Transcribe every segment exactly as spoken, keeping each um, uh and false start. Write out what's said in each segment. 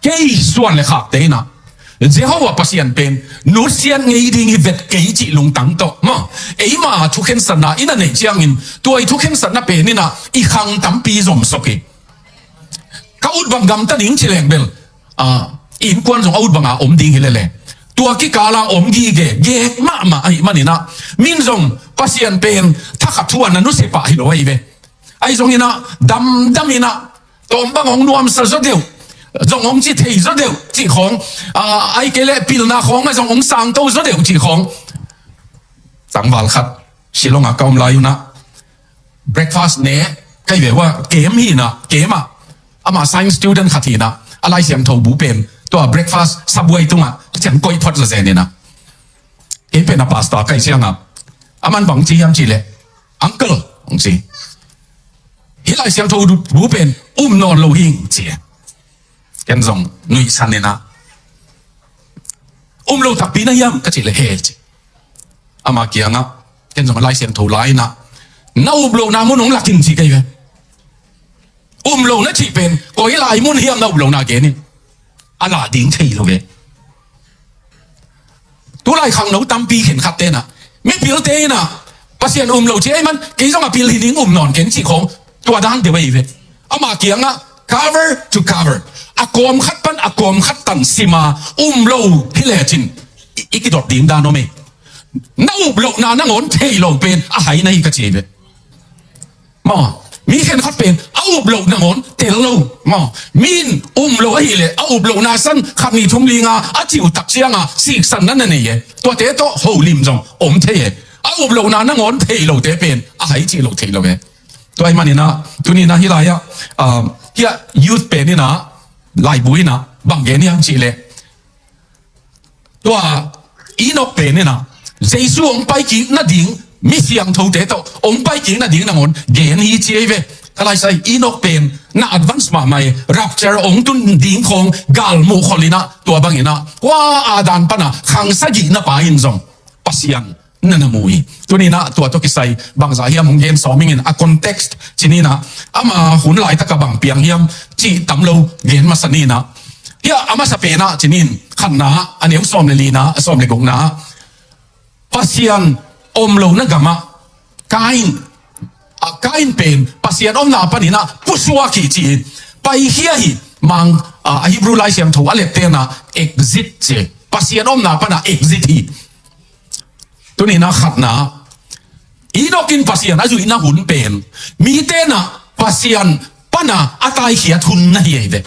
Kei suan le khakte in ah Jehovah Pasian pen nusiat ngei ding hi vet kei cih lungtang tawh maw, eima thukhensatna i na neih ciangin tua i thukhensatna pen in ah i khang tampi zomsuk hi. Ka ut bang gamta ding ci leng bel, ah, innkuan zong a ut banga om ding hi lele. Tua kikala om gige, gek mahmah ahih manin ah, min zong Pasian pen thakhat thu a na nusia pah hi lo ahi ve. Ahi zongin ah damdam in ah, tawm bang hong nuamsa zaw deuh, zong hong ci thei zaw deuh cih khawng, ah, ahih kei leh pilna khawng ah zong hong sangto zaw deuh cih khawng. Tangval khat Shillong ah ka om lai un ah breakfast ne, ka hi ve ua, kem hi in ah, kem ah, amah science student khat hi in ah, a Lai Siangtho bu pen tua breakfast sabuai tungah a ciang koih phot zawzen in ah, kei pen a pastor ka hih ciangah, aman bang ci hiam cih leh, "Uncle," hong ci, "hih Lai Siangtho bu pen um nawn lo hing," ci. Ken zong nuihsan in ah, "Um lo takpi na hiam?" ka cih leh, "He," ci. Ama kiangah ken zong a Lai Siangtho la in ah, "Na up lohna mun hong lak in," ci ka hi ve. Um lo na cih pen koi lai mun hiam na up lohna gen in? A lah ding thei lo ve. Tulai khangno tampi khenkhatte in ah, mipilte in ah, "Pasian um lo ci ahih man kei zong a pil hi ding, um nawn ken," cih khawng, tua dan deuh ahi ve. Ama kiangah cover to cover, a kawm khat pan a kawm khat tan sima um lo hi lecin i, i kidot ding dan om e. Na up lohna nangawn thei lo pen a hai na hi ka ci ve. Maw, mi khenkhat pen a up loh nangawn tel lo. Maw, min um lo ahih leh a up lohna san khat nih thum li nga a cih uh tak cianga siksan na na nei e. Tuate tawh holim zong om thei e. A up lohna nangawn thei lote pen a hai cih lo thei lo e. Tua ahih manin ah tuni in ah hih lai-ah, ah, hih ah youth pen in ah, laibu in ah bang gen hiam cih leh, tua Enoch pen in ah Jesu hong paikik nading, mi siangthote tawh hong paikik nading nangawn gen hi ci ahi ve. Ka laisai Enoch pen na advance mahmah e, rapture hong tun ding khawng gal muh kholh in ah, tua bang in ah kua Adam pan a khang sagihna pa in zong Pasian na na mu hi. Tuni in ah tua tawh kisai bangzah hiam hong gen sawm ing in, a context ci ni in ah, ama hun laitak a bang piang hiam cih tam lo gen masa ni in ah. Hih ah a masa pen ah ci ni in, khatna, a neu sawm le lina, a sawm le gukna, Pasian om lohna gamah Kain, a, Kain pen Pasian omna panin ah pusuak hi ci in, paikhia hi. Mang, a, a Hebrew Lai Siangtho a lepte in ah exit ci, Pasian omna pan a exit hi. Tuni in ah khatna, Enoch in Pasian a zuihna hun pen mite in ah Pasian pan a a taikhiat hun na hi ahi ve.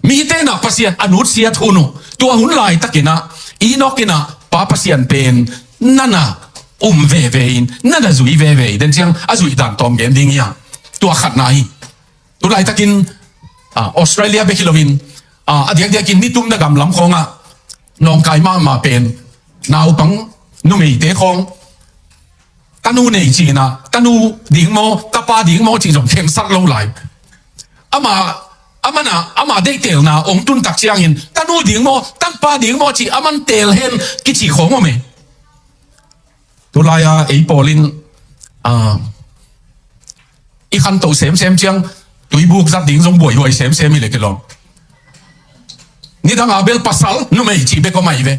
Mite in ah Pasian a nutsiat hun uh, tua hun laitakin ah Enoch in ah Pa Pasian pen na na um veve in, na na zui veve in, den ciang a zuih dan tawm gen ding hi a. Tua khatna hi. Tu laitakin, ah, Australia bek hi loin, ah, a diakdiakin nitumna gam lam khawngah nawngkai mahmah pen naupang numeite khawng tanu nei ci in ah, tanu ding maw, tapa ding maw cih zong khensat lo lai. Ama, aman a, ama deihtelna hong tun tak ciangin tanu ding maw, tapa ding maw cih aman tel hen kici khawng om e. Tulai-a ei pawl in, ah, i khantoh semsem ciang tuibuk zat ding zong buaihuai semsem hi leh kilawm. Nidang a bel pasal numei cih bek om ahi ve.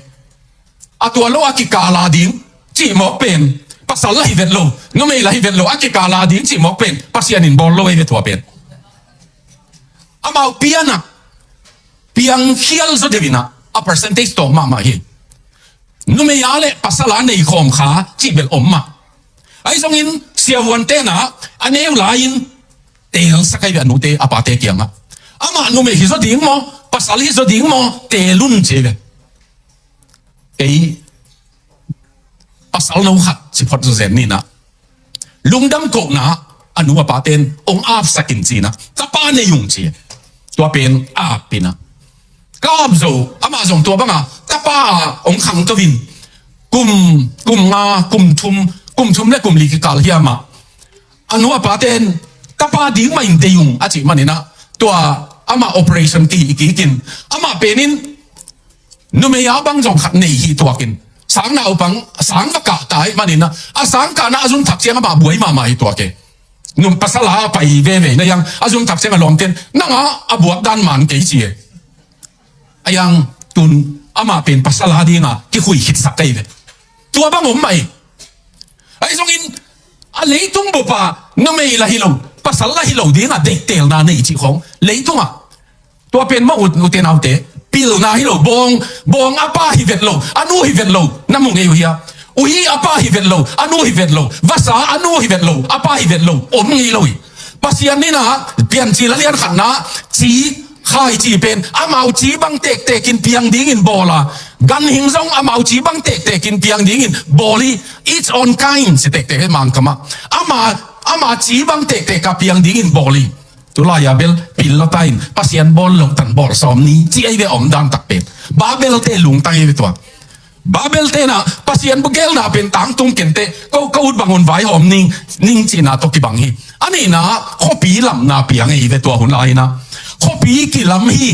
A tua lo a kikala ding cih mawk pen pasal la hi vet lo, numei la hi vet lo, a kikala ding cih mawk pen Pasian in bawl lo ahi ve tua pen. Amau pianak piangkhial zaw deuh in ah a percentage tawm mahmah hi. Numei a le pasal a nei khawm kha cih bel om mah. Ahi zongin siavuante in ah a neu lai-in teelsak ahi ve a nute a pate kiangah. Amah numei hi zaw ding maw, pasal hi zaw ding maw, teel un ci ahi ve. Kei pasal no khat ci phot zawzen ni in ah, lungdam kohna a nu a pate in hong apsak in ci in ah, tapa nei ung ci. Tua pen ap in ah, ka ap zo, amah zong tua banga tapa a hong khangto in, kum, kum nga, kum thum, kum thum le kum li kikal hiam ah a nu a pate in tapa ding mah in dei ung a cih manin ah, tua amah operation kihih kik in, amah pen in numei a bang zong khat nei hi tuak in, sang naupang, sang va kah ta ahih manin ah, a sang kahna a zun thak ciang amah buai mahmah hi tuak e. Num pasal a pai veve na hiang a zun thak ciang a lawmte in, nang a a buak dan man kei ci e. A yang tun amah pen pasal a dinga kikhui khitsak ka hi ve. Tua bang om mah hi. Ahi zongin a leitung bup a numei lah hi lo, pasal lah hi lo dinga deihtelna nei cih khong leitungah. Tua pen mah u, ute naute, pilna hi lo, bawng, bawng a pa hi vet lo, a nu hi vet lo na mu ngei uh hia? Uhi a pa hi vet lo, a nu hi vet lo, vasa a nu hi vet lo, a pa hi vet lo, om ngei lo hi. Pasian in a Piancil a lian khatna ci, khaici pen amau ci bang tektekin piang dingin bawl a, ganhing zong amau ci bang tektekin piang dingin bawl hi. Its own kind ci tektek hi Mangkam ah. Ama, ama ci bang tektek a piang dingin bawl hi. Tulai a bel pil lo ta in Pasian bawl lo tan bawl sawm ni ci ei ve, om dan tak pen. Babel te lungtang ei ve tua. Babel te na Pasian bugelna pen tangtung kente, ko, ko ut bang hun vaihawm ning, ning cihna tawh kibang hi. A nihna khuapi lamna piang ei ve tua hun lai na. Khuapi kilam hi.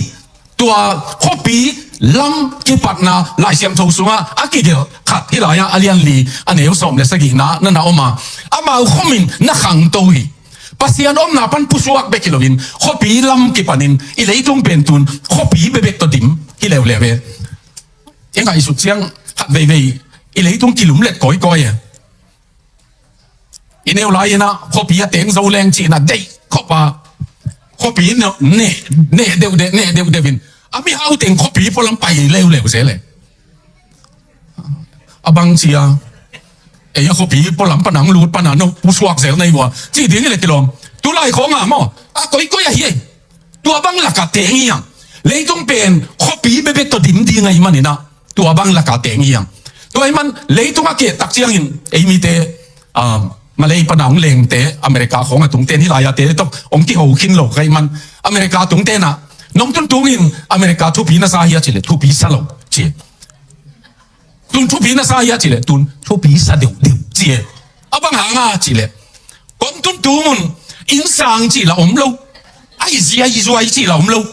Tua khuapi lam kipatna Lai Siangtho sungah a kigelh khat hi lai a, a lian li, a neu sawm le sagihna na na om a. Amau khuamin na khangto hi. Pasian omna pan pusuak bek hi loin khuapi lam kipanin i leitung pen tun khuapi bebek tawh dim hi leuleu ve. I ngaihsut ciang khat veivei i leitung kilumlet kawikawi e. I neu lai-in ah khuapi a teng zo leng cihna deih khop a, khuapi neh, neh, neh deuhdeuh, neh deuhdeuh in a mihau teng khuapi pualam pai leuleu zel e. A bang cia ei a khuapi pualam pan ang lut pan a no pusuak zel na hi vua cih ding hi le kilawm. Tulai khawngah maw a koikoi ahi e. Tua bang lakah teng hi hang. Leitung pen khuapi bebek tawh dim ding ahih manin ah tua bang lakah teng hi hang. Tua ahih man leitung a kehtak ciangin ei mite, ah, Malay pana hong lengte, America khawng a tungte, hih lai-a te tawh hong kiho khin lo ka hih man America tungte na nong tuntungin America thupi na sa hia cih leh thupi sa lo ci. Tun thupi na sa hia cih leh tun thupi sa deuhdeuh ci e. A bang hanga cih leh kong tuntung un inn sang cih la om lo. Ahi zia ahi zuai cih la om lo.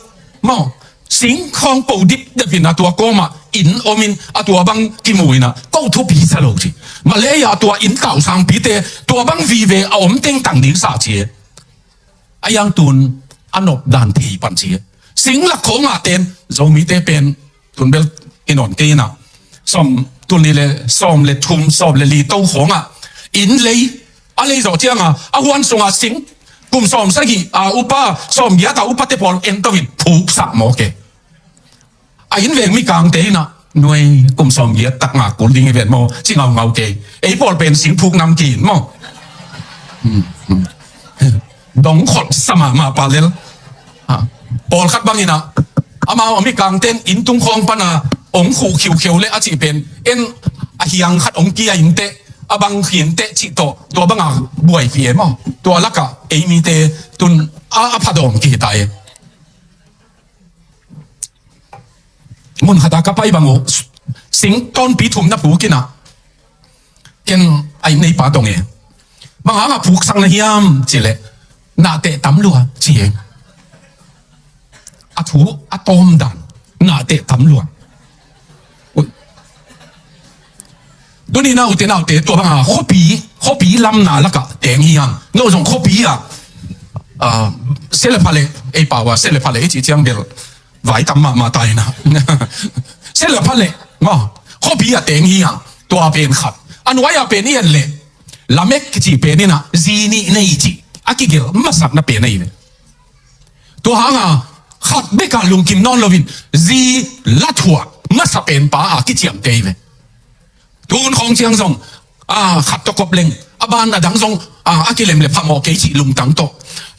Maw, sing khawng po dipdep in a tua kawmah inn om in a tua bang kimu in ah ko thupi sa lo ci. Malay-a tua inn tau sangpite tua bang vive a om tengtang ding sa ci e. A yang tun a nop dan thei pan ci e. Sing lak khawngah ten Zomite pen tun bel i nawn kei in ah sawm, tun ni le sawm le thum, sawm le li to khawngah inn lei a lei zawh ciangah a huan sungah sing kum sawm sagih a upa, sawm giat a upate pawl en to in phuksak mawk e. A inn veng mikangte in ah nuai kum sawm giat tak ngak kul ding hi ven maw ci ngaungau kei. Ei pawl pen sing phuk nam ki in maw. Hmm, hmm. Dong kholh sa mahmah pah lel. Ha. Pawlkhat bang in ah amau a mikangte'n inn tung khawng pana hong khuh khiukheu le a cih pen en a hiang khat hong kia inteh a bang hi inteh cih tawh tua banga buai hi e maw. Tua lakah ei mite tun a, a phadawm kihi ta e. Mun khata ka pai bang uh sing tawnpi thum na phuk in ah ken a inn neipa dong e. Bang hanga phuksak na hiam cih leh nahteh tam lua ci e. A thu a tawm dan nahteh tam lua. Tuni naute naute tua banga khuapi, khuapi lamna lakah teng hi hang. No zong khuapi a, ah, sia le pha le, ei pau a sia le pha le i cih ciang bel vai tam mahmah ta hi na. Sia le pha le maw, khuapi a teng hi hang. Tua pen khat. A nuai-a pen i et leh Lamek kici pen in ah zi nih nei cih a kigelh masakna pen ahi ve. Tua hanga khat bekah lungkim nawn loin zi lathuah masa pen pa a kiciamteh hi ve. Tun khawng ciang zong, a, khat tawh kop leng a ban a dang zong, a, a kilem le phamawh kei cih lungtang tawh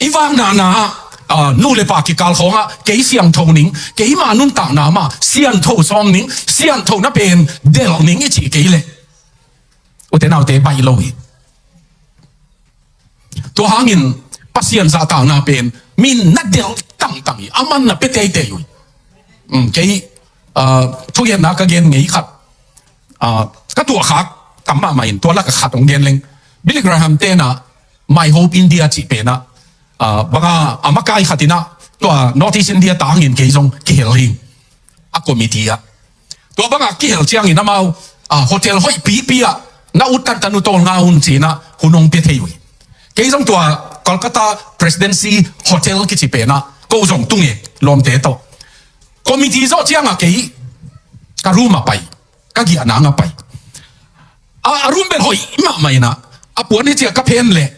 i vaknahna ah, a, nu le pa kikal khawngah kei siangtho ning, keima nuntakna mah siangtho sawm ning, siangthona pen delh ning i cih kei leh ute naute baih lo hi. Tua hangin Pasian zahtakna pen min na delh tangtang hi, a man na pia teitei uh hi. Um, kei, ah, thugenna ka gen ngei khat, ah, ka tuahkhak tam mahmah in tua lakah khat hong gen leng. Billy Graham tenah My Hope India cih penah, ah, banga a makai khat inah tua North East India tangin kei zong kihel hi a committee ah. Tua bangah kihel ciangin amau, ah, hotel hoih pipi ah na ut tantan uh tawlnga un cinah hun hong pia thei uh hi. Kei zong tua Kolkata Presidency Hotel kici penah ko zong tung e lawmte tawh. Committee zawh ciangah kei ka room ah pai, ka giahna ah pai. A, a room bel hoih mahmah inah, a puan hi ciah ka phen leh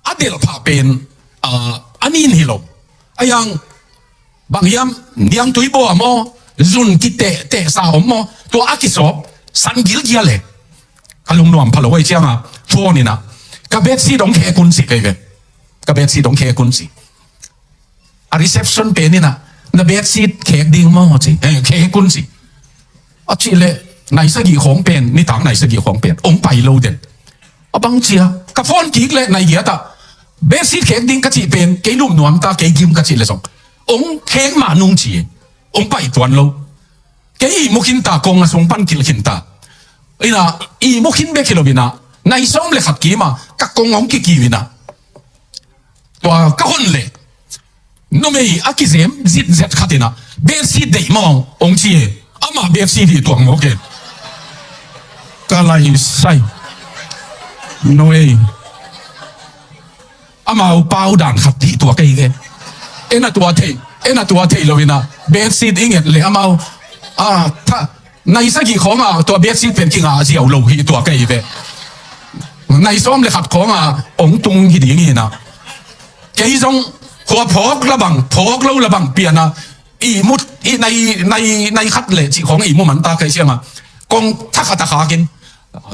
a delhphah pen, a, a nin hi lo. A yang bang hiam, niangtui baw maw, zun kiteh tehsa om maw, tua a kisawp san gilgial e. Ka lungnuam pha lo ahih ciangah phone inah, ka bedsheet hong khek un ci kei ve. Ka bedsheet hong khek un ci. A reception pen inah, na bedsheet khek ding maw ci, eh, khek un ci. A cih leh nai sagih khawng pen, nitak nai sagih khawng pen hong pai lo den. A bang cia, ka phone kik leh nai giat ah, bedsheet khek ding ka cih pen kei lum nuam ta, kei gim ka cih leh zong hong khek mah nung ci, hong pai tuan lo. Kei ihmu khin ta, kong a sung pan kilh khin ta. Inah ihmu khin bek hi lo inah, nai sawm le khat kim a ka kong hong kikiu inah, tua ka hon leh numei a kizem zitzet khat inah, bedsheet deih maw hong ci e. Amah bedsheet hih tuak mawk e. Ka lai sai. Nuei. Amau pau dan khat hih tuak ei ve. En a tua thei, en a tua thei lo inah, bedsheet i nget leh amau, a, tha, nai sagih khawngah tua bedsheet pen kingah ziau lo hih tuak ei ve. Nai sawm le khat khawngah hong tung hi ding inah. Kei zong khua phawk la bang, phawk lo la bang pianah, ihmu, i nai, nai, nai khat leh cih khawng ihmu man ta kei ciangah, kong thakhat a khak in,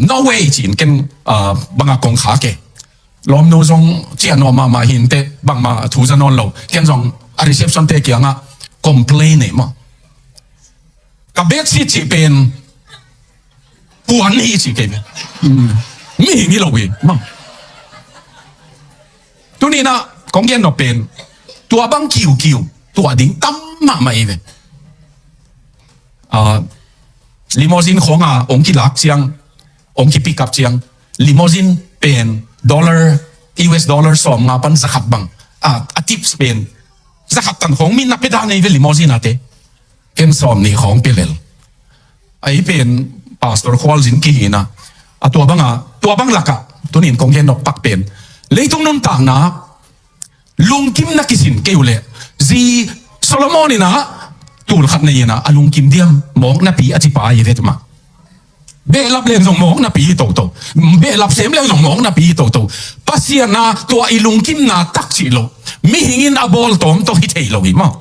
no way ci-in ken, a, bangah kong khak e. Lawmnu zong ciah nuam mahmah hi inteh, bangmah thu za nawn lo. Ken zong a reception te kiangah complain e maw. Ka bedsheet cih pen puan hi ci kei ve. Mm. Mihing hi lo hi maw. Tuni inah kong gen nop pen, tua bang kiukiu tuah ding tam mahmah hi ve. A, limousine khawngah hong kilak ciang, hong ki-pick up ciang, limousine pen dollar, U S dollar sawmnga pan zakhat bang, a, a tips pen zakhat tan khawng mi na pia dan hi ve limousine ah te. Ken sawmnih khawng pia lel. Ahi pen Pastor Khualzin kihi inah, a, tua bangah, tua bang lakah tuni in kong gen nop pak pen, leitung nuntakna lungkim na kisin kei uh leh, zi Solomon inah tul khat nei inah a lungkim diam, mawk napi a cipa hi ve tua mah. Behlap leng zong mawk napi hi toto. Behlap sem leng zong mawk napi hi toto. Pasian a tua i lungkimna tak cih lo, mihing in a bawl tawm tawh hi thei lo hi maw.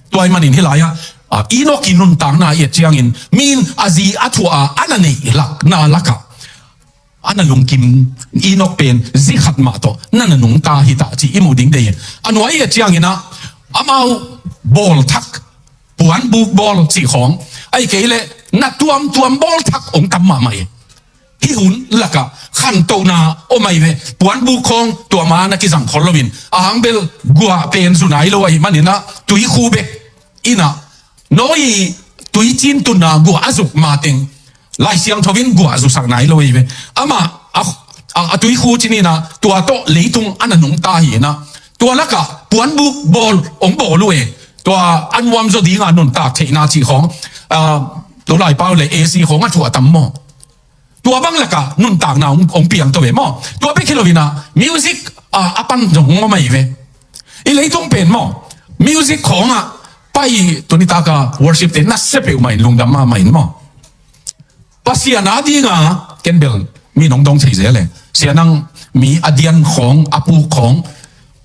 Tua ahih manin hih lai-ah, a, Enoch i nuntakna i et ciangin, mi in a zi a thuah a, a na neih lakna lakah a na lungkim, Enoch pen zi khat mah tawh na na nungta hi ta cih i muh ding deih hi. A nuai i et ciangin ah, amau bawlthak, puanbuk bawl cih khawng, ahih kei leh na tuamtuam bawlthak hong tam mahmah hi. Hih hun lakah khantohna om ahi ve. Puanbuk khawng tua ma na kizang khol loin, a hang bel guah pen zu nai lo ahih manin ah, tuikhu bek in ah, Noah i tuicin tunna guah a zuk mateng Lai Siangtho in guah zusak nai lo ahi ve. Amah a, a, a tuikhu cin in ah, tua tawh leitung a na nungta hi in ah, tua lakah puanbuk bawl hong bawl uh e. Tua a nuamzaw dinga nuntak theihna cih khawng, ah, tulai pau le A C khawng a thuah tam maw? Tua bang lakah nuntakna hong, hong piang to ve maw? Tua bek hi lo in ah, music, ah, a pan zong hong om ahi ve. I leitung pen maw, music khawngah pai, tuni taka worship te nasia peuhmah in, lungdam mahmah in maw. Pasian a dinga, ken bel mi nong dong thei zel e. Sia nang mi a dian khawng, a puk khawng,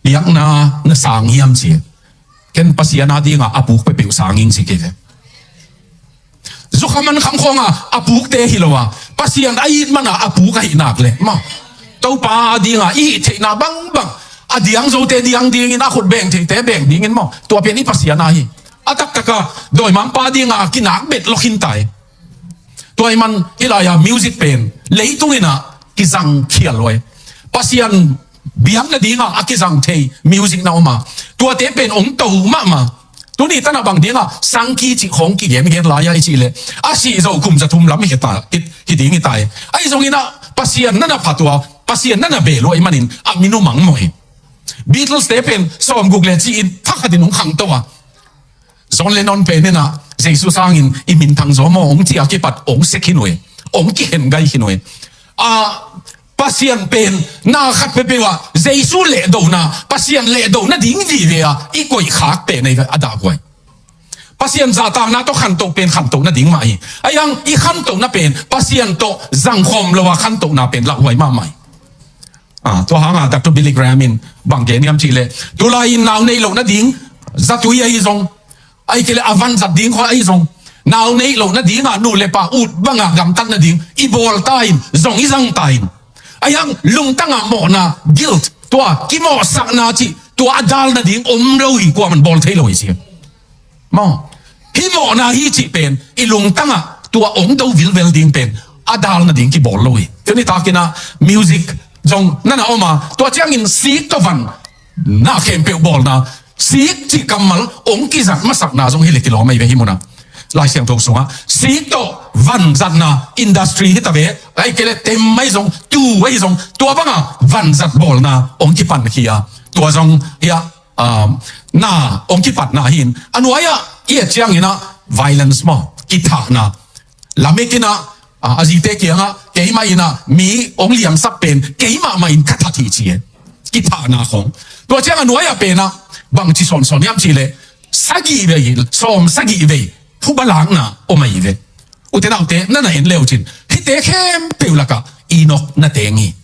biakna na sang hiam ci. Ken Pasian a dinga a puk peuhpeuh sang ing ci kei ve. Zukha mankham khawnga a pukte hi lo a, Pasian a it mana a puk ahih nak leh maw, Topa a dinga i hih theihna bangbang, a diang zote diang dingin, a khut beng theite beng dingin maw, tua pen i Pasian a hi. A taktaka dawimangpa dinga kinak bet lawkhin tai. Tua ahih man hih lai-a music pen leitung in ah kizang khial uh e. Pasian biak nadinga a kizang thei music na om a, tuate pen hong to mahmah. Tuni tanah bang dinga sangki cih khawng kigengen lai-a i cih leh, a sih zo kum za thum lam hi ta, hi, hi ding hi ta e. Ahi zongin ah Pasian na na phat uh a, Pasian na na bel uh ahih manin a min uh mangmawh hi. Beatles te pen sawmguk le ci-in thakhatin hong khangto a. John Lennon pen in ah, Jesu sangin i minthang zaw maw hong ci a kipat hong se khin uh e, hong kihen gai khin uh e. A, Pasian pen na khat peuhpeuh ah Jesu lehdona, Pasian lehdona ding vive a i koihkhak pen ahi ve, a dahhuai. Pasian zahtakna tawh khantoh pen khantoh nading mah hi. Ahi hang i khantohna pen Pasian tawh zangkhawm lo a khantohna pen lauhuai mahmah hi. Ah, tua hangah Doctor Billy Graham in bang gen hiam cihleh, tulai-in nau neih loh nading zatui ahi zong, ahih kei leh a vanzat ding khua ahi zong, nau neih loh nadingah nu le pa ut bangah gamtat nading i bawl ta in, zong i zang ta in, ahi hang lungtangah mawhna, guilt, tua kimawhsakna cih tua a dal nading om lo hi, kuaman bawl thei lo hi ci. Maw, hih mawhna hi cih pen i lungtangah tua ong do vilvel ding pen a dal nading kibawl lo hi. Tuni takin ah music zong na na om a, tua ciangin sik tawh van na khempeuh bawlna, sik cih kammal ong kizat masakna zong hi leh kilawm ahi ve hih munah. Lai Siangtho sungah sik tawh van zatna industry hi ta ve, ahih kei leh tem ahi zong, tu ahi zong, tua bangah van zat bawlna ong kipan hi a, tua zong hi a, ah, na ong kipatna hi in, a nuai-ah i et ciangin ah violence maw, kithahna. Lamek in ah, ah, a zite kiangah, keimah in ah mi ong liamsak pen keimah mah in ka that hi ci e. Kithahna khong. Tua ciang a nuai-ah pen ah bangci sawnsawn hiam cihleh, sagih vei, sawm sagih vei phuba lakna om ahi ve. Ute naute, na na en le uh cin, hihte khempeuh lakah Enok na teng hi.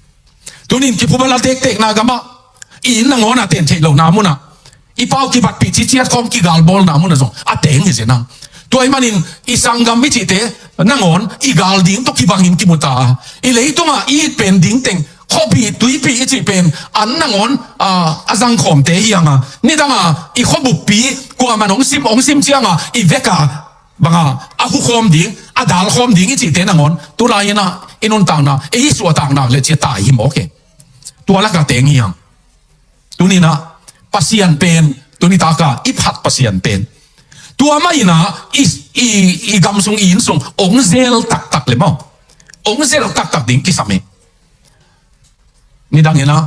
Tunin kiphuba la tektekna gamah, i inn nangawn a ten theih lohna munah, i pau kibatpih ciciat khawng kigalbawlna munah zong a teng hi zenang. Tua ahih manin i sanggam i cihte nangawn i gal ding tawh kibangin kimu ta a, i leitungah i it pen ding teng, khuapih tuipih i cih pen an nangawn, ah, a zangkhawmte hi hang a, nidangah i khuabuppi kuaman hong sim hong sim ciangah i vekah bangah a hukhawm ding, a dalkhawm ding i cihte nangawn tulai-in ah i nuntakna, i suahtakna le cia tai hi mawk e. Tua lakah teng hi hang. Tuninah Pasian pen, tuni taka i phat Pasian pen, tua mah inah i, i, i gam sung, i inn sung ong zel taktak le maw, ong zel taktak ding kisam e. Nidanginah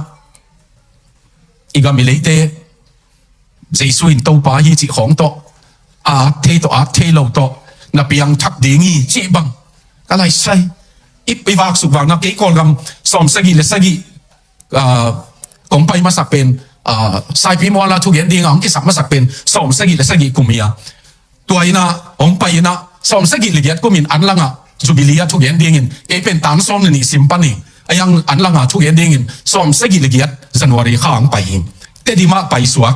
i gam i leite Jesu in Topa hi cih khawng tawh, a at thei tawh, a at thei lo tawh, na piangthak ding hi cih bang ka laisai. I, i vaksuk vakna kei Kawlgam sawm sagih le sagih, ah, kong pai masak pen, ah, Saipi muala thugen dinga hong kisak masak pen sawm sagih le sagih kum hi a. Tua inah hong pai inah sawm sagih le giat kumin an langah Jubilee a thugen dingin kei pen tan sawm le nih sim pan hi. A yang an langah thugen dingin sawm sagih le giat January kha hong pai hi. Tedim ah paisuak.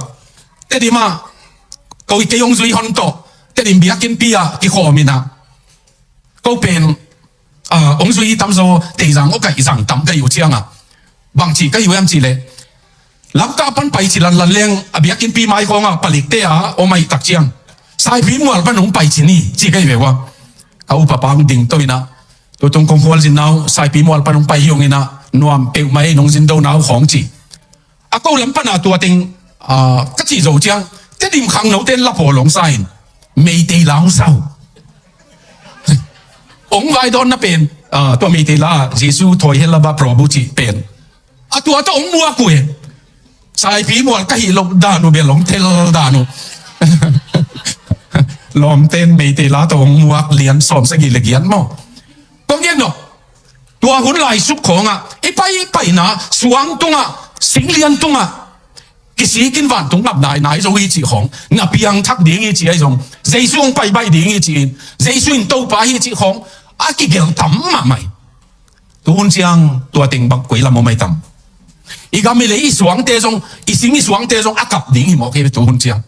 Tedim ah ko i kei hong zui hon tawh Tedim biakinnpi ah kikhawm inah ko pen, ah, hong zui tamzaw Teizang aw kaih zang tam ka hi uh ciangah bangci ka hi uh hiam cihleh, Lamka pan pai ci lanlan leng a biakinnpi maikhawngah palikte a om ahih tak ciang Saipi mual pan hong pai ci ni ci ka hi ve ua. Ka upapa hong ding to inah, tutung kong khualzinna uh Saipi mual pan hong pai hi hong inah, nuam peuhmah ei, nong zindona uh khawng ci. A ko lam pana tua teng, ah, ka cih zo ciang Tedim khangnote in la pawl hong sa in Meitei la hong sa uh. Hong vaidawnna pen, ah, tua Meitei la Jesu thawi helaba Prabhu cih pen a tua tawh hong muak uh e. Saipi mual ka hih loh dan uh bel hong tel dan uh. Lawmten Meitei la tawh hong muak lian sawm sagih le giat maw. Kong gen nawh. Tua hun lai suk khawngah i pai paina suang tungah, singlian tungah kisikin vantung ngap nainai zo hi cih khawng, na piangthak ding hi cih ahi zong, Jesu hong pai baih ding hi cih in, Jesu in Topa hi cih khawng a kigelh tam mahmah hi. Tuhun ciang tua teng bang koi lam om ahi tam? I gam i lei i suangte zong, i sing i suangte zong a kap ding hi mawk hi tuhun ciang.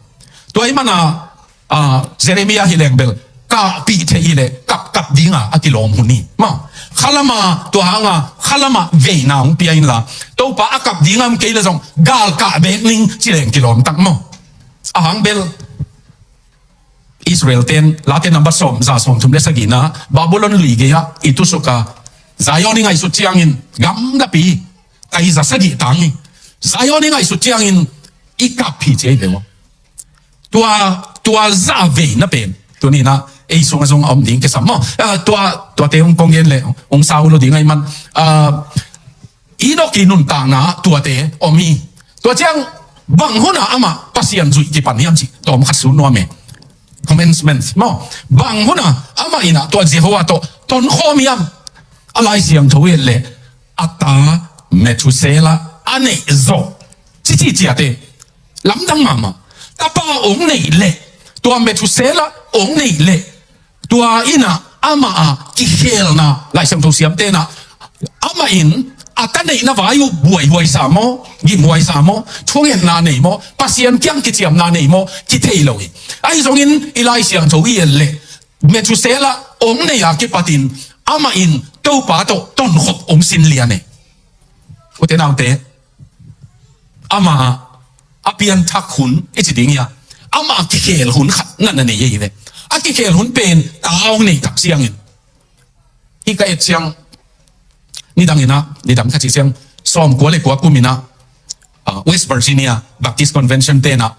Tua ahih mana, ah, Jeremiah hi leng bel kahpih theih hi leh kapkap dinga a kilawm hun hi. Maw, khalama tua hanga khalama veina hong pia inla, Topa a kap dinga om kei le zong galkah bek ning ci leng kilawm tak maw. A hang bel Israel ten, Late nambat sawm, za sawm thum le sagihna, Babylon lui gei-ah i tusuka, Zion i ngaihsut ciangin gamlapi, tai za sagih tang hi. Zion i ngaihsut ciangin i kap hi ci ahi ve maw. Tua, tua zah veina pen tuninah ei sungah zong a om ding kisam maw. Ah, tua, tuate hong kong gen leh hong sau lo ding ahi man. Ah, Enok i nuntakna tuate om hi. Tua ciang bang hunah amah Pasian zuih kipan hiam cih tawm khat sun nuam e. Commencement maw. Bang hunah amah inah tua Jehovah tawh tonkhawm hiam? A Lai Siangtho i et leh a ta Methuselah a neih zawh cici ciate. Lamdang mahmah. Tapa ong neih leh Tua Methuselah ong neih leh, tua in ah amah a kikhelna, Lai Siangtho siamte in ah, amah in a ta neihna vai uh buaihuai sa maw, gimhuai sa maw, thungetna nei maw, Pasian kiang kiciamna nei maw, kithei lo hi. Ahi zongin i Lai Siangtho i et leh, Methuselah ong neih a kipatin amah in Topa tawh tonkhop ong sin lian hi. Ute naute, amah a pianthak hun i ci ding hi a, amah a kikhel hun khat na na nei hi ve. A kikhel hun pen ta ong neih tak ciangin, hih ka et ciang, nidang in ah, nidang ka cih ciang, sawmkua le kua kum in ah, ah, West Virginia Baptist Convention te in ah,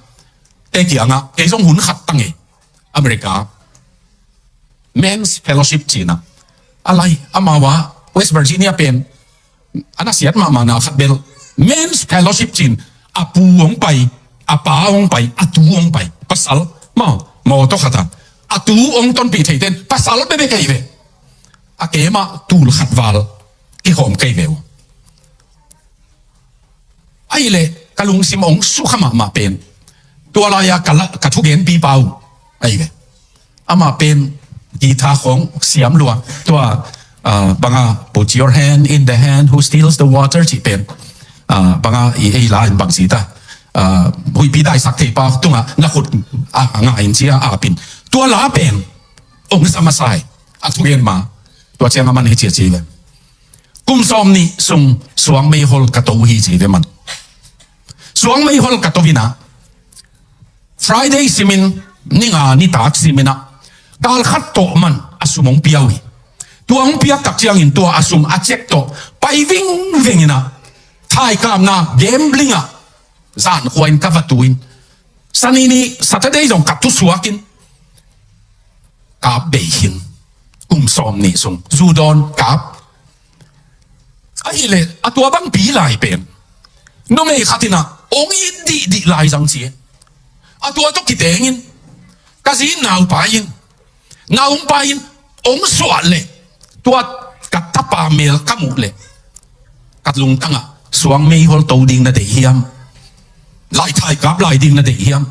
te kiangah, kei zong hun khat tang hi, America Men's Fellowship ci in ah, a lai, amau a West Virginia pen a na siat mahmah na khat bel, Men's Fellowship ci in, a pu ong pai, a pa ong pai, a tu ong pai, pasal maw, mawtaw khat a, a tu ong tonpih thei ten pasal bekbek ahi ve. A kei mah tul khat val kikhawm kei ve uh. Ahih leh ka lungsim ong sukha mahmah pen, tua lai-a ka la, ka thugenpipa uh ahi ve. Amah pen guitar khawng siam lua. Tua, ah, banga, "Put your hand in the hand who stills the water," cih pen, ah, banga i ei la in bang ci ta, ah, huihpi daisak theipa tungah na khut, ah, nga in ci a, ap in. Tua la pen ong sa masa hi. A thugen ma, tua ciang a man hi ci a ci ve. Kum sawmnih sung suang meihol ka to hi ci ve man. Suang meihol ka to in ah, Friday simin, ni nga nitak simin ah, kal khat tawh man a sum hong pia uh hi. Tua hong piak tak ciangin tua a sum a cek tawh pai vingveng in ah, thaikapna, gambling ah, zan khua in ka va tu in, Sani ni, Saturday zong ka tusuak in, kap bei khin. Kum sawmnih sung zu dawn kap. Ahih leh a tua bangpi lai pen, numei khat in ah ong it dihdih lai zang ci. A tua tawh kiteng in, ka zi naupai in, na ong pai in, ong suah leh, tua ka tapa mel ka muh leh, ka lungtang ah suang meihol to ding na deih hiam? Laithai kap lai ding na deih hiam?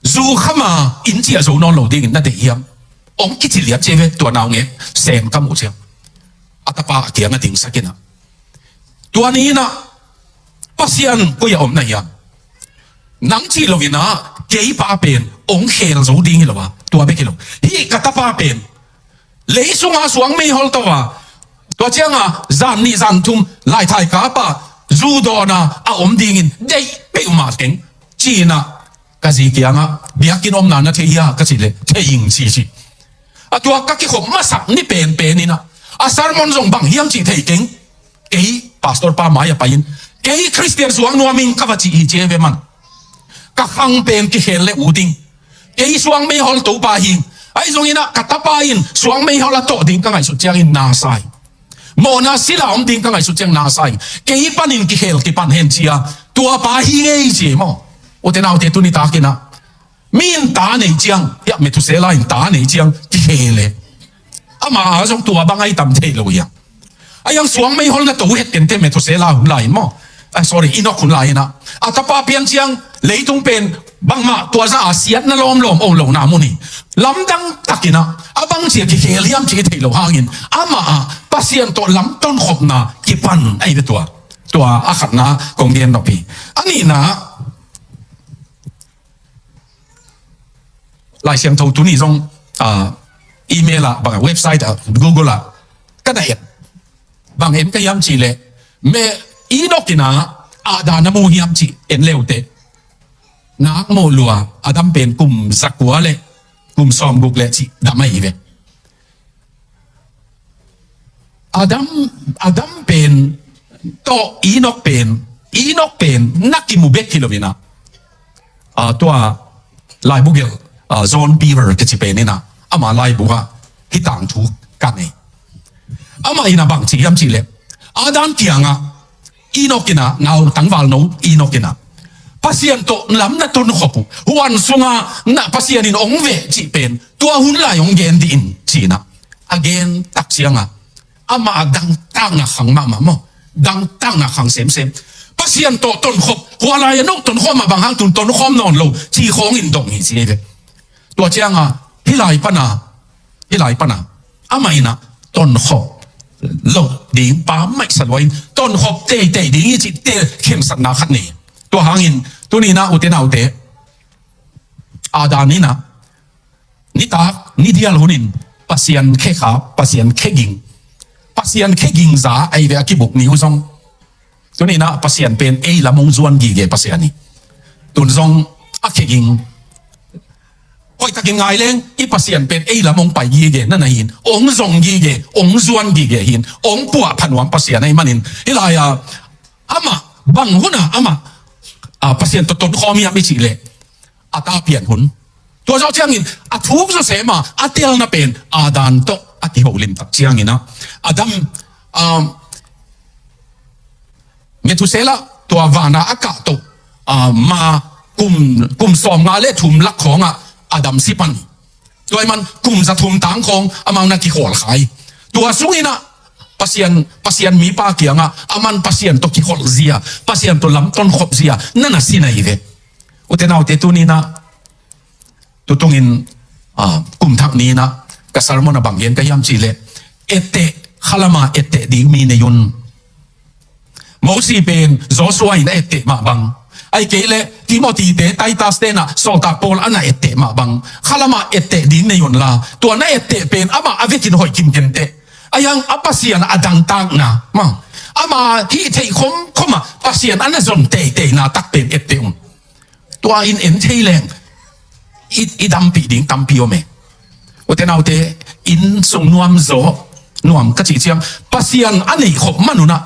Zu kham a inn ciah zo nawn lo ding na deih hiam? Ong kici lian ci ve, tua naungek sem ka muh ciang, a tapa a kiang a dingsak in ah, tua ni in ah, Pasian koi a om na hiam? Nang cih lo in ah, kei pa pen ong khel zo ding hi lo a, tua bek hi lo. Hih ka tapa pen lei sungah suang meihol to a, tua ciangah zan nih zan thum laithai kap a, zu dawn a, a om dingin deih peuhmah keng ci in ah, ka zi kiangah, "Biakinn omna na thei hia?" ka cih leh, "Thei ing," ci ci. A tua ka kikhop masak ni penpen in ah, a sermon zong bang hiam cih thei keng. Kei pastor pa mai-ah pai in, "Kei Khristian suang nuam ing," ka va ci hi ci ve man. Ka khang pen kikhel leh ut ing. Kei suang meihol to pa hi ing. Ahi zongin ah ka tapa in suang meihol a tawh ding ka ngaihsut ciangin na sa ing. Mawhna sila om ding ka ngaihsut ciang na sa ing. Kei panin kikhel kipan hen ci a, tua pa hi ngei ci maw. Ute naute, tuni takin ah, mi in ta nei ciang, hiah Methuselah in ta nei ciang kikhel e. Ama a zong tua bang ahi tam thei lo hiam? Ahi zong suang meihol na to het kei inteh, Methuselah hun lai in maw. Ah, sorry, Enoch hun lai in ah, a tapa pian ciang leitung pen bangmah tua zah a siatna lawmlawm om lohna mun hi. Lamdang takin ah, a bang ci a kikhel hiam cih i theih loh hangin, amah ah Pasian tawh lamton khopna kipan ahi ve tua. Tua a khatna kong gen nop hi. A nihna, Lai Siangtho tuni zong, ah, email ah, bang, website ah, Google ah ka na et. Bang en ka hiam cih leh, me, Enoch in ah Adam na mu hiam cih en le uh teh, nak mawh lua, Adam pen kum zakua le kum sawmguk le cih dam ahi ve. Adam, Adam pen tawh Enoch pen, Enoch pen na kimu bek hi lo in ah, ah, tua laibu gelh, ah, John Beaver kici pen in ah, ama laibu ah hih tangthu ka nei. Amah in ah bang ci hiam cih leh, Adam kiangah, Enoch in ah, nau tangval no Enoch in ah, Pasian tawh lam na tonkhop uh, huan sungah na Pasian in ong veh cih pen tua hun lai ong gen dih in ci in ah, a gen tak ciangah, amah a dangtakna khang mahmah maw, dangtakna khang semsem. Pasian tawh tonkhop, hua lai-ah no tonkhawm ah bang hang tun tonkhawm nawn lo ci khawngin dong hi ci hi ve. Tua cianga hih lai pana, hih lai pana amah inah tonkhop loh ding pa maihsa lua in tonkhop teitei ding i cih te khensatna khat nei. Tua hangin tuni inah ute naute, Adam inah nitak nidial hunin Pasian khekha, Pasian kheging, Pasian kheging za ahi ve a kibuk ni uh zong. Tuni inah Pasian pen ei lam hong zuan gige Pasian hi. Tun zong a kheging hoihtakin ngai leng i Pasian pen ei lam hong pai gige na na hin, hong zong gige, hong zuan gige hin, hong puah pha nuam Pasian ahi manin hih lai-a amah bang hunah amah, a, Pasian tawh tonkhawm hiam i cih leh a ta pian hun. Tua zawh ciangin a thuk zawsema a telna pen Adam tawh a kiholimtak ciangin ah Adam, um, Methuselah tua vana a kahtoh, ah, ma kum, kum sawmnga le thum lak khawngah Adam si pan. Tua ahih man kum za thum tang khawng amau na kikhawl kha hi. Tua sunginah Pasian, Pasian mipa kiangah aman Pasian tawh kikholh zia, Pasian tawh lam tonkhop zia na na si na hi ve. Ute naute, tuninah tutungin, ah, kum thak ni inah ka sermon a bang gen ka hiam cih leh, etteh, khalama etteh ding mi nei un. Mosi pen Joshua in a etteh mah bang, ahih kei leh Timothy te, Titus te inah sawltak Paul a na etteh mah bang, khalama etteh ding nei un la, tua na etteh pen amah a vekin hoih kim kenteh. A hiang a Pasian a dangtakna mah, ama hih theih khomkhomah Pasian a na zon teiteina tak pen etteh un. Tua in en thei leng i, i dampih ding tampi om e. Ute naute, inn sung nuam zaw, nuam ka cih ciang Pasian a neih khop man unah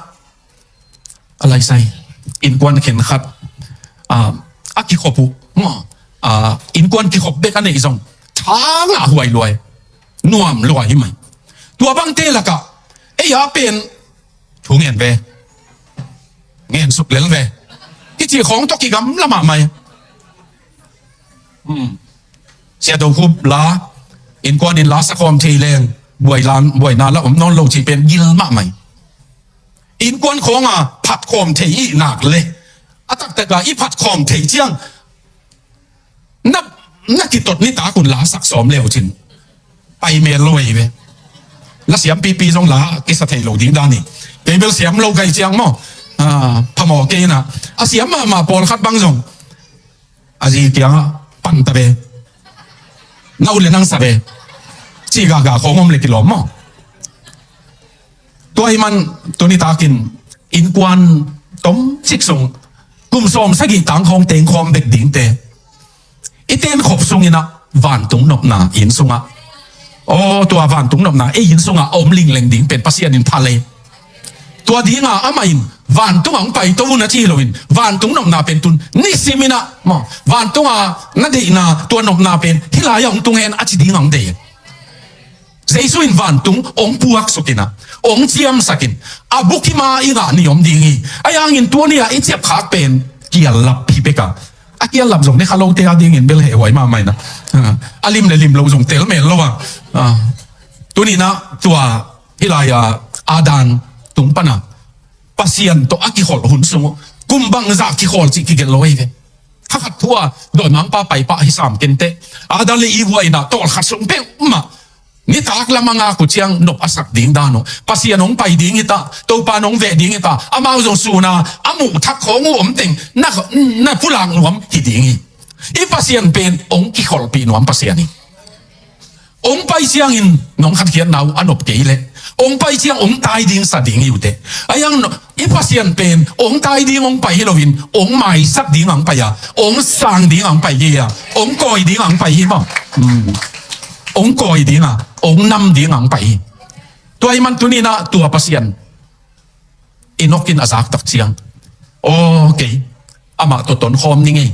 a laisai, innkuan khen khat, ah, a kikhop uh maw, ah, innkuan kikhop bek a neih zong tha ngah huai luai, nuam luai hi mai. Tua bangte lakah ei a pen thu ngen ve, ngen suk lel ve, kici khawng tawh kigamla mahmah hi. Hmm. Sia Do Khup la, innkuan in la sakhawm thei leng buai lan, buaina la om nawn lo cih pen gil mahmah hi. Innkuan khawnga phatkhawm thei i hih nak leh a taktakah i phatkhawm thei ciang na, na kitot nitak un la sak sawm le uh cin pai mel lo ahi ve. La siam pipi zong la kisa thei lo ding dan hi. Kei bel siam lo ka hih ciang maw, ah, phamawh kei inah, a siam mahmah pawlkhat bang zong a zi kiangah pan ta ve, na ut le nang sa ve, cih gahgah khawng om le kilawm maw. Tua ahih man tuni takin innkuan tomcik sung kum sawm sagih tang khawng tengkhawm bek dingte i tenkhop sunginah vantung nopna inn sungah, aw, tua vantung nopna ei inn sungah a om lingleng ding pen Pasian in pha lei. Tua dinga amah in vantungah hong paito un a ci hi loin, vantung nopna pen tun nisiminah maw, vantunga na deihna tua nopna pen hih lai-ah hong tung hen a ci dingah hong deih. Jesu in vantung hong puaksukinah, hong ciamsakin, a bukim a i ngah ni om ding hi. Ahi hangin tuni-ah i ciapkhak pen kiallap hi bek a, a kiallap zong ne kha lote a dingin bel hehhuai mahmah inah, a lim le lim lo zong tel mel lo a. Tuninah tua hih lai-a Adam tung pana Pasian tawh a kikholh hun sung uh kum bangzah kikholh cih kigelh lo ahi ve. Thakhat thu-a dawimangpa paipah hi sam kenteh, Adam le Eve inah tawlkhat sung peuhmah nitak lam a ngak uh ciang nop a sak ding dan uh, Pasian hong pai ding hi ta, Topa nong veh ding hi ta, amau zong suna a muh thak khawng uh omteng na, na pulak nuam hi ding hi. I Pasian pen hong kikholhpih nuam Pasian hi. Hong pai ciangin nong khatkhiatna uh a nop kei leh, hong pai ciang hong tai ding sa ding hi uh teh. Ahi hang i Pasian pen hong tai ding hong pai hi loin hong maisak ding hong pai a, hong sang ding hong pai hi a, hong kawi ding hong pai hi maw. Hong kawi ding a, hong nam ding hong pai hi. Tua ahih man tuninah tua Pasian Enok in a zaktak ciang, aw, kei amah tawh tonkhawm ning ei.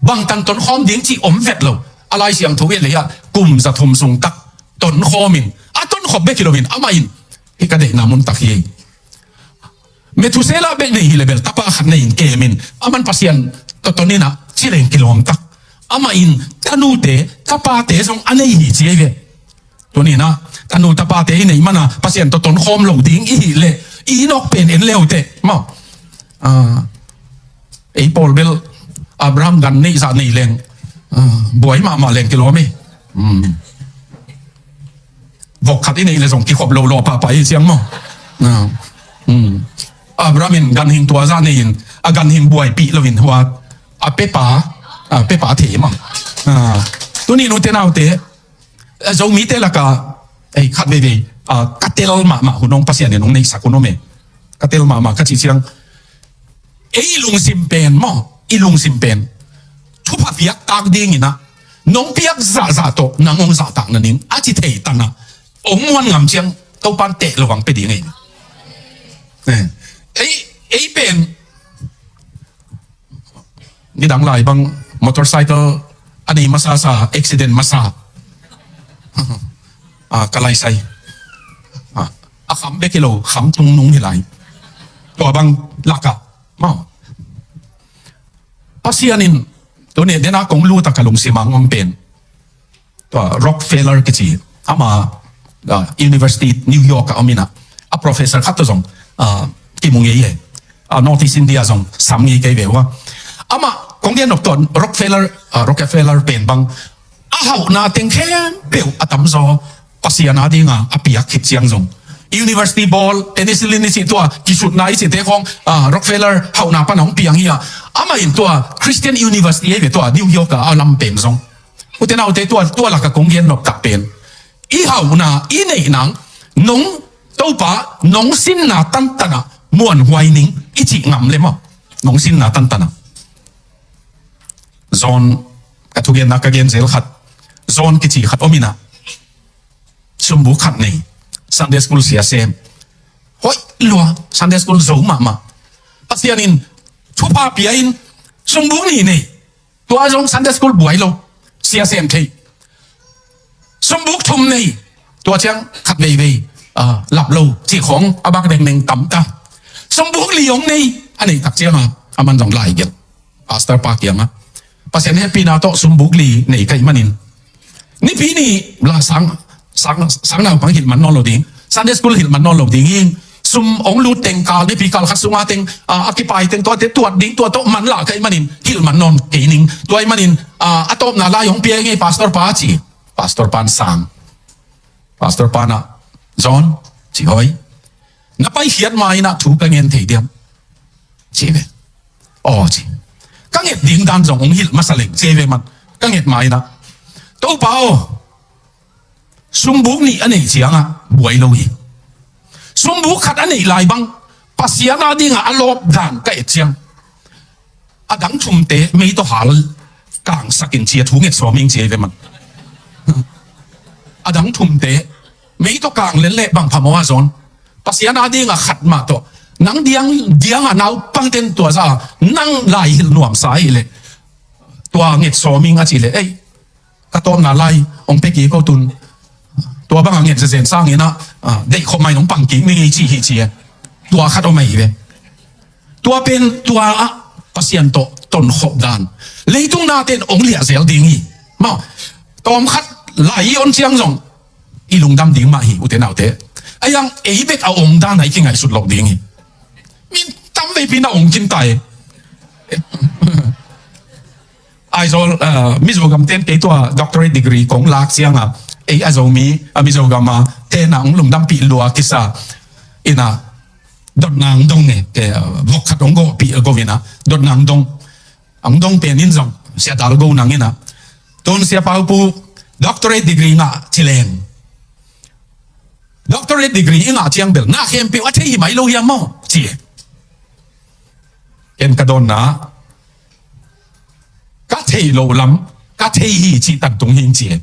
Bangtan tonkhawm ding cih om vet lo. A Lai Siangtho i et leh hiah kum za thum sung tak tonkhawmin a tonkhop bek hi loin amah in hih ka deihna muntak hi ei. Methuselah bek nei hi leh bel tapa khat nei in kemin aman Pasian tawh toninah ci leng kilawmtak. Amah in tanute tapate zong a nei hi ci ei ve. Tuninah tanu tapate i neih mana Pasian tawh tonkhawm lo ding i hih leh Enok pen en le uh teh maw. Ei pawl bel Abraham gan neih zah neih leng Ah, buai mahmah leng kilawm hi. Hmm. Vok khat i neih le zong kikhop lo lo pahpah hi ciang maw. Ah. Hmm. Abraham in ganhing tua zah nei in, a ganhing buaipih lo in hua a pepa, a pepa thei maw. Ah. Tuni nute naute, a Zomite laka, ei, khat veivei, ah, ka tel mahmah hun hong Pasian in hong neihsak hun om e. Ka tel mahmah ka cih ciang, ei lungsim pen maw, i lungsim pen thupha piak tak dingin ah, nong piak zahzah tawh nang hong zahtak nading a ci thei tan ah, hong muan ngam ciang Topan teh lo hong pia ding ei. Eh, ei, ei pen nidang lai bang motorcycle a nei masa sa, accident masa. Ah, ka laisai. Ah, a kham bek hi lo, kham tung nung hi lai. Tua bang laka maw. Pasian in, tuni dena kong lut a ka lungsim a hong om pen, tua Rockefeller kici, ama, ah, University New York a om in ah, a professor khat tawh zong, ah, kimu ngei e. Ah, North East India zong sam ngei kei ve ua. Ama kong gen nop tua Rockefeller, ah, Rockefeller pen bang, a hauhna teng khempeuh a tamzaw Pasian a dinga a piak khit ciang zong, university bawl, penicillin i cih tua, kisutna i cihte khawng, ah, Rockefeller hauhna pan hong piang hi a. Amah in tua Christian University ei ve, tua New York a, a lam pen zong. Ute naute, tua, tua laka kong gen nop tak pen, i hauhna, i neih nang, nong, Topa nong sinna tantanah muanhuai ning i cih ngam le maw. Nong sinna tantanah. John, ka thugenna ka gen zel khat, John kici khat om in ah, sumbuk khat nei, Sunday school sia sem. Hoih lua, Sunday school zo mahmah. Pasian in thupha pia in, sumbuk nih nei. Tua zong Sunday school buai lo, sia sem thei. Sumbuk thum nei, tua ciang khat veivei, ah, lap lo cih khawng a bak dengdeng tam ta. Sumbuk li hong nei, a neih tak ciang a, a man zong lai gelh. Pastor pa kiangah, Pasian hehpihna tawh sumbuk li nei ka hih manin, nipi ni la sang, sang, sang naupang hilh man nawn lo ding, Sunday school hilh man nawn lo ding hi. Sum hong lut teng kal, nipi kal khat sunga teng, ah, a kipai teng tuate tuat ding, tua tawh man la ka hih manin hilh man nawn kei ning. Tua hih manin, ah, a tawpna lai hong pia ngei, pastor pa, ci. Pastor pan sang. Pastor pan ah, John, ci, hoi, na paikhiat ma in ah thu ka ngen thei diam? Ci ve. Aw, ci. Ka nget ding dan zong hong hilh masa leng, ci ve man. Ka nget ma in ah, Topa aw, sumbuk nih a neih ciangah buai lo hi. Sumbuk khat a neih lai bang, Pasian a dingah a lawp dan ka et ciang, a dang thumte mei tawh hal kangsak in ci a, thu nget sawm ing, ci ve man. A dang thumte mei tawh kang len leh bang phamawh a, John. Pasian a dingah khat mah tawh, nang diang, diangah naupang ten tua za, nang lai hilh nuamsa ahih leh tua nget sawm ing, a cih leh, ei, ka tawpna lai hong pia kik o tun. Tua bangah nget zezen sangin ah, ah, deih khop mai nong pang kik ning ei, ci hi, ci e. Tua khat om ahi ve. Tua pen tua ah Pasian tawh tonkhop dan. Leitung nate'n hong liah zel ding hi. Maw, tawmkhat lai i on ciang zong i lungdam ding mah hi, ute naute. A yang ei bek a om dan a i kingaihsut loh ding hi. Mi tamveipi na om kim ta e. Aizawl, ah, Mizo gam ten kei tua doctorate degree kong lak ciang a, ei a Zomi, a Mizo gam a ten a hong lungdampih lua kisa in a, dotna hong dong e, kei, ah, vok khat hong gohpih a go in a, dotna hong dong. Hong dong pen in zong, Sia Dal Go nang in a, tun Sia Pau Pu, doctorate degree ngah ci leng, doctorate degree i ngah ciang bel na khempeuh a thei hi mai lo hiam maw, ci e. Ken ka dawnna, ka theih loh lam ka thei hi cih tan tung hing, ci e.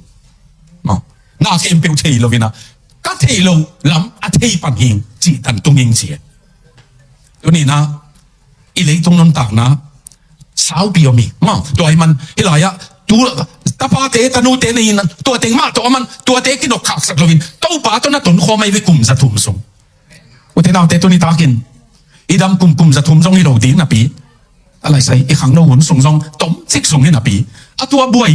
Maw, na khempeuh thei lo in a, ka theih loh lam a thei pan hing cih tan tung hing, ci e. Tuni in a, i leitung nuntakna saupi om hi. Maw, tua ahih man hih lai-ah tu tapate tanute nei in, tua teng mah tawh a man, tuate kinok khaksak loin Topa tawh na tonkhawm ahi ve, kum za thum sung. Ute naute, tuni takin i dam kum, kum za thum zong hi lo ding napi, a laisai i khangno hun sung zong tomcik sung hi napi, a tua buai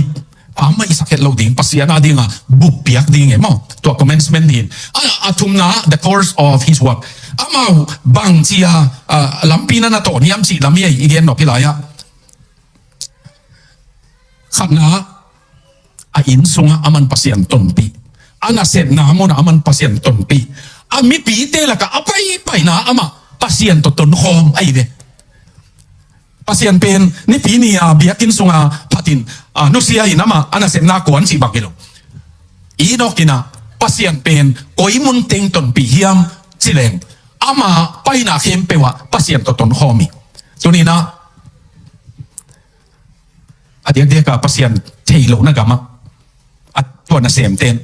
a maisak het loh ding, Pasian a dinga bup piak ding e maw. Tua commencement din a, a thumna, the course of his work. Amau bangci a, a, lampi na na tawh niam cih lam hi ei, i gen nop hi lai-ah. Khatna, a inn sungah aman Pasian tonpih, a nasepna munah aman Pasian tonpih, a mipite lakah a paipaina amah Pasian tawh tonkhawm ahi ve. Pasian pen nipi ni-a biakinn sunga phatin, a, nusia in amah a nasepna kuan cih bang hi lo. Enoch in ah Pasian pen koi mun teng tonpih hiam ci leng, ama paina khempeuh ah Pasian tawh tonkhawm hi. Tuni-in ah a diakdiak a Pasian theih lohna gamah a tua nasemten,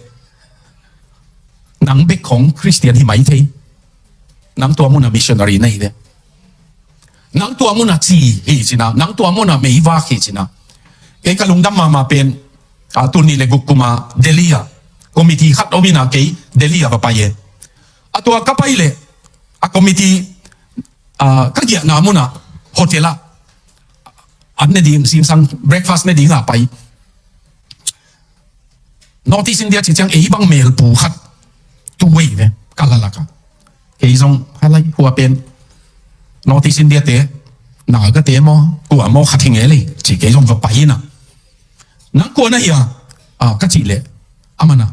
nang bek khong Khristian hi mai thei. Nang tua munah missionary na hi ve. Nang tua munah ci hi cin ah, nang tua munah meivak hi cin ah. Kei ka lungdam mahmah pen, a, tul nih le guk kuma Delhi ah committee khat om in ah kei Delhi ah va pai e. A tua ka pai leh a committee, a, ka giahna munah hotel ah an ne ding, zingsang breakfast ne ding a pai. North East India cih ciang ei bang melpu khat tu ei ve, ka la lakah. Kei zong halai hua pen North East India te, Naga te maw, kua maw khat hi ngei lei ci, kei zong va pai in ah. Nang kua na hia, a, ka cih leh, aman ah,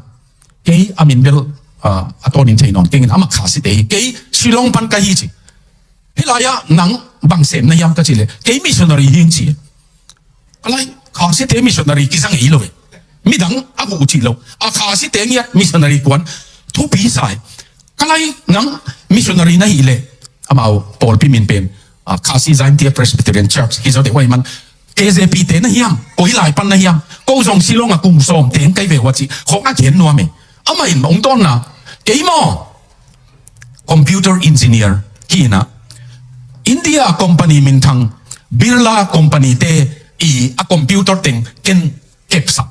kei a min bel, a, a tawnin thei nawn keng in, amah Khasite hi, kei Shillong pan ka hi ci. Hih lai-ah nang bang sem na hiam ka cih leh, kei missionary hi ing ci. Ka lai, Khasite missionary kizang ei lo e. Midang a huh cih lo, a Khasite ngiat missionary kuan thupi sa e. Ka lai, nang missionary na hih leh, amau pawlpi min pen, a, Khasi Jaintia Presbyterian Church hi zaw deuh ahih man, K J P te na hiam, koi lai pan na hiam, ko zong Shillong ah kum sawm teng kai ve ua cih khong a gen nuam e. Amah in ong dawnna, kei maw computer engineer hi in ah, India company minthang Birla company te i a computer teng ken kepsak.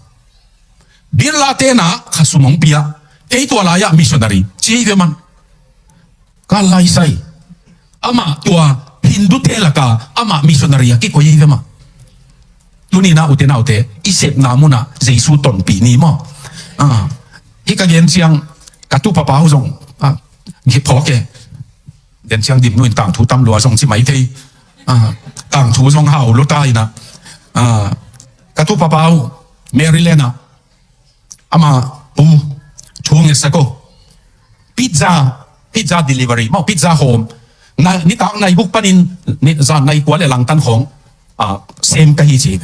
Birla te na kha sum ong pia, kei tua lai-ah missionary ci hi ve man. Ka lai sai. Amah tua Hindu te lakah amah missionary a kikoi hi ve mah. Tuni-in ah ute naute, i sepna munah Jesu tonpih ni maw. A, hih ka gen ciang ka tupa pa uh zong, a, phawk e. Den ciang Dim Nu in tangthu tam lua zong ci mai thei. A, tangthu zong hau lua ta in ah. A, ka tupa pa uh Maryland ah, ama pu, thu ngetsak o. Pizza, pizza delivery maw, pizza hawm. Na, nitak nai guk panin, ni, zan nai kua le langtan khong, a, sem ka hi ci.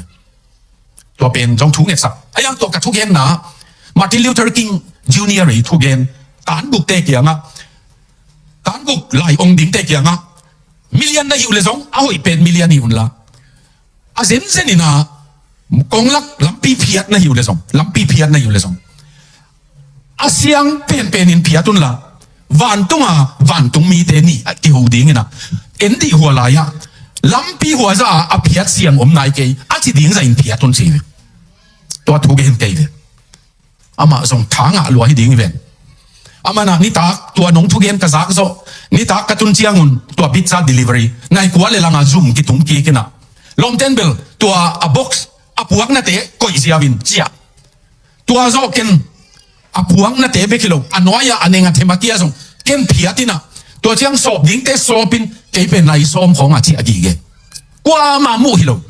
Tua pen zong thu ngetsak. A yang tua ka thugenna, Martin Luther King Junior i thugen, tan guk te kiangah, tan guk lai ong ding te kiangah, million na hi uh le zong, a hoih pen million hi un la. A zenzen in ah, konglak lampi phiat na hi uh le zong, lampi phiat na hi uh le zong, a siang penpen in phiat un la, vantung a, vantung mite nih a kiho ding in ah, en dih hua lai-ah, lampi hua zah a phiat siang om nai kei, a ci ding zah in phiat un ci ve. Tua thugen kei ve. Amah zong tha ngah lua hi ding hi ven. Amah na nitak tua nong thugen ka zak zawh, nitak ka tun ciangun tua pizza delivery nai kua le langah zum kitung kik in ah, lawmten bel tua a box a puaknate koih ziau in ciah. Tua zawh ken a puaknate bek hi lo, a nuai-ah a neng a them a kia zong ken phiat in ah, tua ciang sawp dingte sawp in, kei pen nai sawm khawng a ciah gige. Kuamah muh hi lo.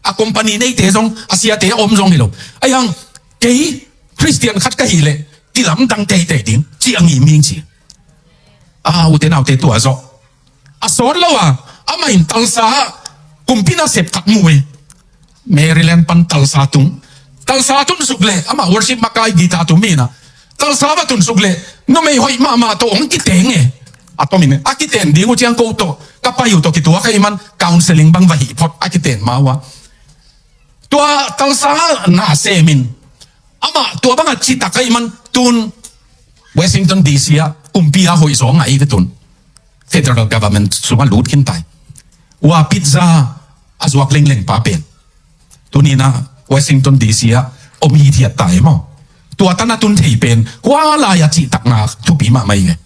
A company neite zong, a siate a om zong hi lo. Ahi hang kei Khristian khat ka hih leh kilamdang teitei ding ci a ngim ing ci. A, ute naute, tua zawh a sawt lo a, amah in Tulsa ah kumpi nasep khat mu e. Maryland pan Tulsa tung. Tulsa tun suk leh amah worship makai guitar tum in ah, Tulsa va tun suk leh numei hoih mahmah tawh hong kiteng e. A tomin a kiten ding uh ciang ko tawh ka pai uh tawh kituak ahih man counseling bang va hih phot a kiten ma uh a. Tua Tulsa na semin, amah tua bangah citak ahih man tun Washington D C ah kumpi a hoih zaw ngah hi ve tun. Federal government sungah lut khin tai. Ua pizza a zuak lengleng pa pen tuni-in ah Washington D C ah om hithiat tai maw. Tua tan a tun thei pen kua lai-a cihtakna thupi mahmah hi ve.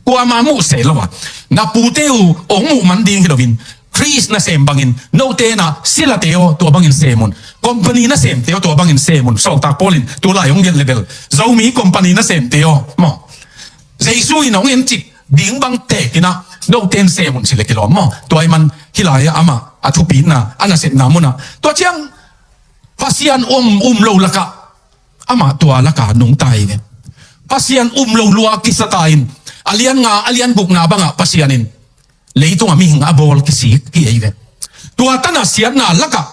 Kuamah muh seh lo a, na pute uh ong muh man ding hi loin, Khrist nasem bangin note na silate aw tua bangin sem un. Company nasemte aw tua bangin sem un. Sawltak Paul in tulai ong gelh le bel Zomi company nasemte aw maw, Jesu in ong encik ding bang tekin ah note in sem un ci le kilawm maw. Tua ahih man hih lai-ah amah a thupina, a nasepna munah tua ciang Pasian um, um lo lakah amah tua lakah nungta hi ve. Pasian um lo lua kisata in, a lian nga, a lian gukna bangah Pasian in leitungah mihing a bawl kisik hi ei ve. Tua tana siatna lakah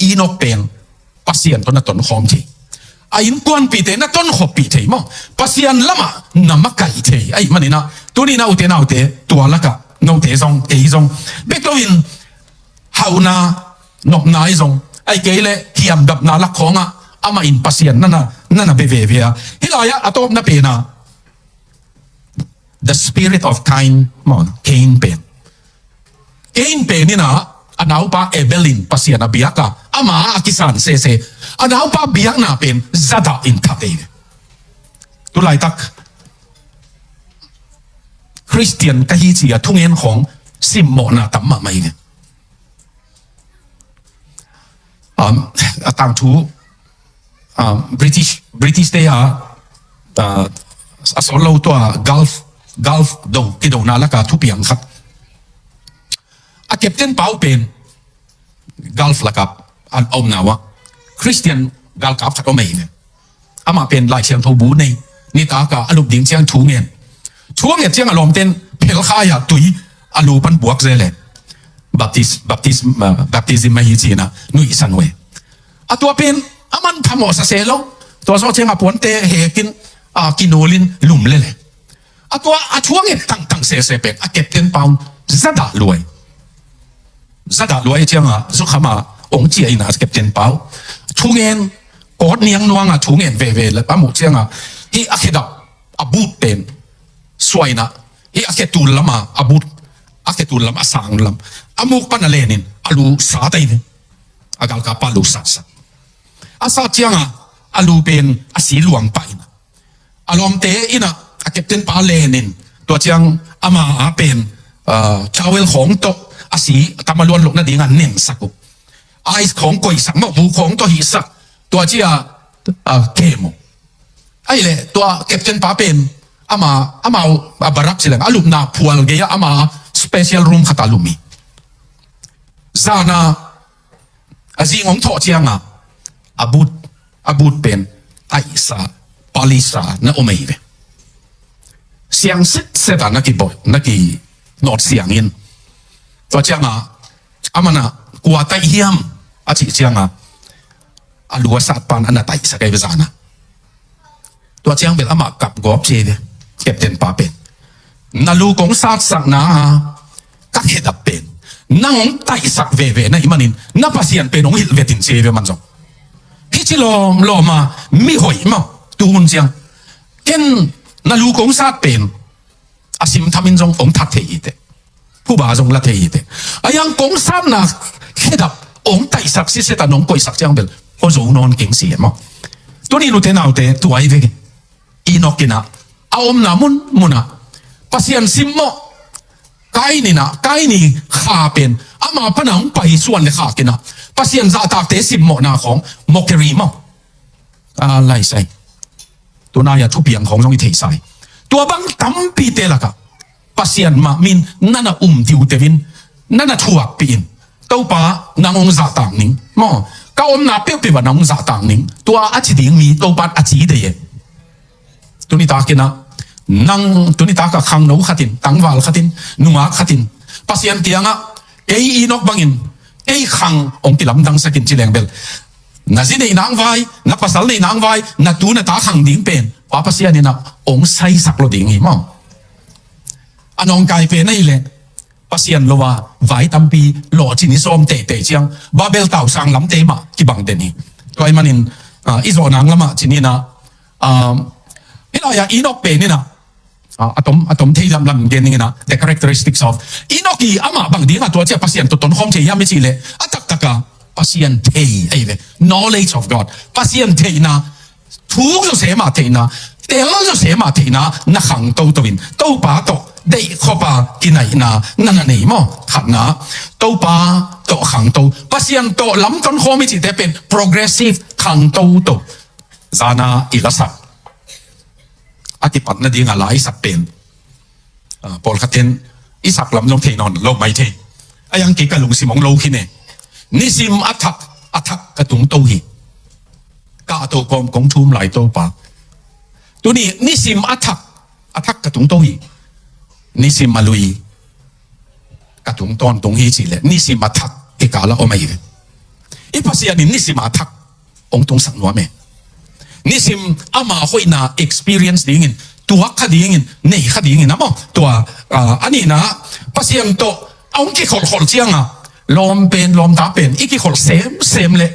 Enok pen Pasian tawh na tonkhawm thei, a innkuanpihte na tonkhawppih thei maw, Pasian lamah na makaih thei ahih maninah, tuni na ute naute tua lakah note zong kei zong bek loin hauhna, nopna i zong, ahih kei leh hiamdapna lakkhawngah amah in Pasian nana, nana be veve a. Hih lai-ah a tawpna pena the spirit of Cain maw, Cain pen, Cain pen inah a naupa Abel in Pasian a biak a, ama a kisan sese, a naupa biakna pen zadah in that ei ve. Tulaitak Khristian ka hi ci-a thungen khawng simmawhna tam mahmah hi ve. Um, a tangthu, um, British, British te a, uh, a sawt lo tua Gulf, Gulf do, kidona laka thupiang khat. A captain pau pen Gulf lakah a omna uah Khristian galkap khat om ei ve. Amah pen Lai Siangtho bu nei, nitaka a lup ding ciang thu ngen. Thu a nget ciang a lawmten phelkhai-ah tui a lu pan buak zel e. Baptis, baptis, uh, baptism ahi cinah nuihsan uh e. A tua pen a manpha mawhsa se lo. Tua zawh ciang a puante hekin, uh, kinulin lum lel e. A tua a thu a nget tangtang sese pen a captain pau zadah luai. Zadah luai cianga zukhama ong cia ina a captain pau thu ngen, kawt niang nuanga thu ngen veve le a muh cianga hih a khedap a but pen suaina, hih a khetul lama a but, a khetul lam a sang lam a muk pana lenin a lu sat ei ve. A galkapa lu satsat. A sat cianga a lu pen a si luang pah ina. A lawmte inah a captain pa lenin tua ciang ama a pen, uh, towel khawng tawh a si a tama luan lohna dinga nensak uh. Ice khawng koihsak mawh bu khawng tawh hihsak tua cia, uh, kem uh. Ahih leh tua captain pa pen ama, amau a barak cileng a lupna phual gei-ah ama special room khata lum hi. Zana a zing hong thawh cianga a but, a but pen taihsa, palisa na om ei ve. Siang sitseta na kibawl, na kinawt siangin tua cianga amana kua taih hiam a cih cianga a lu a sat pan a na taihsa kei ve zana. Tua ciang bel amah kap gawp ci ve, captain pa pen. Na lu kong satsakna a ka khedap pen nang hong taihsak veve na hih manin na Pasian pen hong hilh vetin ci ve man zong. Hih ci lawmlawma mi hoih maw tuhun ciang. Ken na lu kong sat pen a simthamin zong hong that thei hiteh. Phuba zong la thei hiteh. A yang kong satna khedap hong taihsak siseta nong koihsak ciang bel hua zo nawn keng si maw. Tuni nute naute tuai veke. Enok inah a omna munmunah Pasian simmawh. Kain inah, Kain i kha pen ama pana hong pai suan le khak inah Pasian zahtakte simmawhna khawng mockery maw. A laisai. Tunai-a thupiang khawng zong i theihsai. Tua bang tampite lakah Pasian mah min nana um tiuteuin nana thuakpihin Topa nang hong zahtak ning maw, ka omna peuhpeuh ah nang hong zahtak ning tua a ci ding mi Topa a ci dei e. Tunitakinah nang, tunitakah khangno khatin, tangval khatin, nungak khatin Pasian kiangah kei Enok bangin kei khang hong kilamdangsakin ci leng bel na zi neih nang vai, na pasal neih nang vai, na tu na ta khang ding pen Pa Pasian inah hong saisak lo ding hi maw. A nawngkai pen ahih leh Pasian lo a vai tampi lawhcin i sawm teitei ciang Babel tausang lamte mah kibang den hi. Tua ahih manin, ah, i zawh nang lamah cininah, ah, hih lai-ah Enok pen inah, ah, a tom, a tom thei lamlam gen ninginah the characteristics of Enok i amah bang dingah tua cia Pasian tawh tonkhawm thei hiam i cih leh a taktaka Pasian thei ahi ve. Knowledge of God. Pasian theihna, thuk zawsem a theihna, tel zawsem a theihna na khang toto in Topa tawh deih khawpa kinaihna na na nei maw? Khatna, Topa tawh khang to, Pasian tawh lamton khawm i cihte pen progressive khang toto. Zana i lasak a kipatna dinga la i sak pen, ah, pawlkhatin i sak lam zong thei nawn lo mai thei. A yang kei ka lungsim hong lo khin e. Nisim a thak a thak ka tungto hi. Tahto kawm kong thum lai Topa. Tuni nisim a thak, a thak ka tungto hi. Nisim a lui ka tung tawntung hi cih leh nisim a thak kikal ah om ahi ve. I Pasian in nisim a thak hong tungsak nuam e. Nisim ama hoihna experience dingin, tuak kha dingin, nei kha dingin a maw. Tua, ah, a nihna, Pasian tawh a hong kikholhkholh ciangin lawm pen, lawmta pen i kikholh semsem leh